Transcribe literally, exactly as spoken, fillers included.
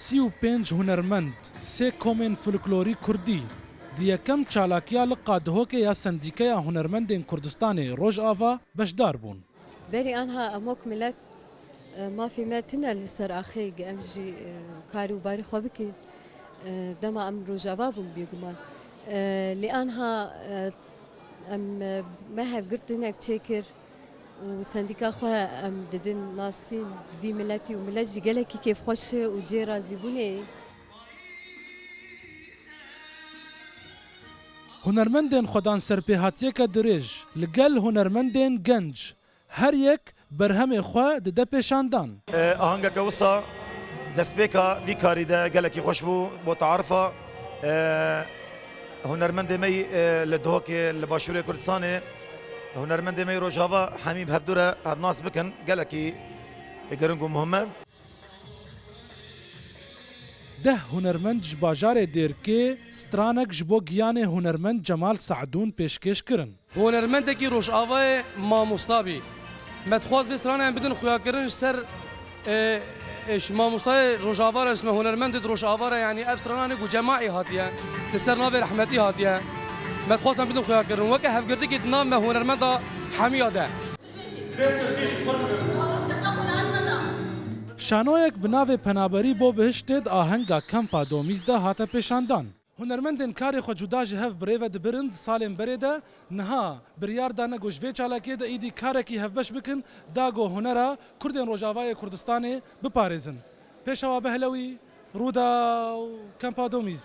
Sî û pênc hunermend, sê komên folklorî kurdî, di yekem çalakiya liqa Dihokê ya Sendîkeya Hunermendên Kurdistanê Rojava beşdar bûn. Berî anha em wek milet, e, mafê me tune li ser axê, em jî, e, karî û barî xwe bikin. E, dema em Rojava bûn bêguman. E, lê anha, e, em, e, me hevgirtinek çêkir û sendîka xwe em didin nasîn vî miletî û milet jî gelekî kêfxweş e û cê razîbûnê ye. Hunermendên xwedan serpêhatiyeke dirêj li gel hunermendên genc, her yek berhemê xwe dide pêşandan. E, ahangeke wisa destpêka vî karî de gelekî xweş bû, bo taarifa, e, hunermendê me yî, e, li Duhokê, li Başûrê Kurdistanê, hunermendê me yî Rojava hemî bi hevdû re hevnas bikin, gelekî giring û muhim e. Deh hunermend ji bajarê Dêrkê stranek ji bo giyanê hunermend Cemal Se'dûn pêşkêş kirin. Hunermendekî Rojavayê mamosta bî. Me dixwaz vê strana em bidin xuyakirin ji ser, e, e, ji mamostayê Rojava re, ji me hunermendê di Rojava re, yanî ev strana ne ku Cemaî hatiye, li ser navê rehmetî hatiye. Me dixwaz em bidin xuyakirin. Weke hevgirtikî di nav me hunermenda hemiya de. Şanoyek bi navê Penaberî bo Bihiştê di ahenga Kempa Domîz de hate pêşandan. Hunermendên karê xwe cuda ji hev bi rê ve dibirin, di salên berê de niha biryar dane ku ji vê çalakiyê de îdî karekî hevbeş bikin, da ku hunera Kurdên Rojavayê Kurdistanê biparêzin. Pêşewa Behlewî, Rûdaw, Kempa Domîz.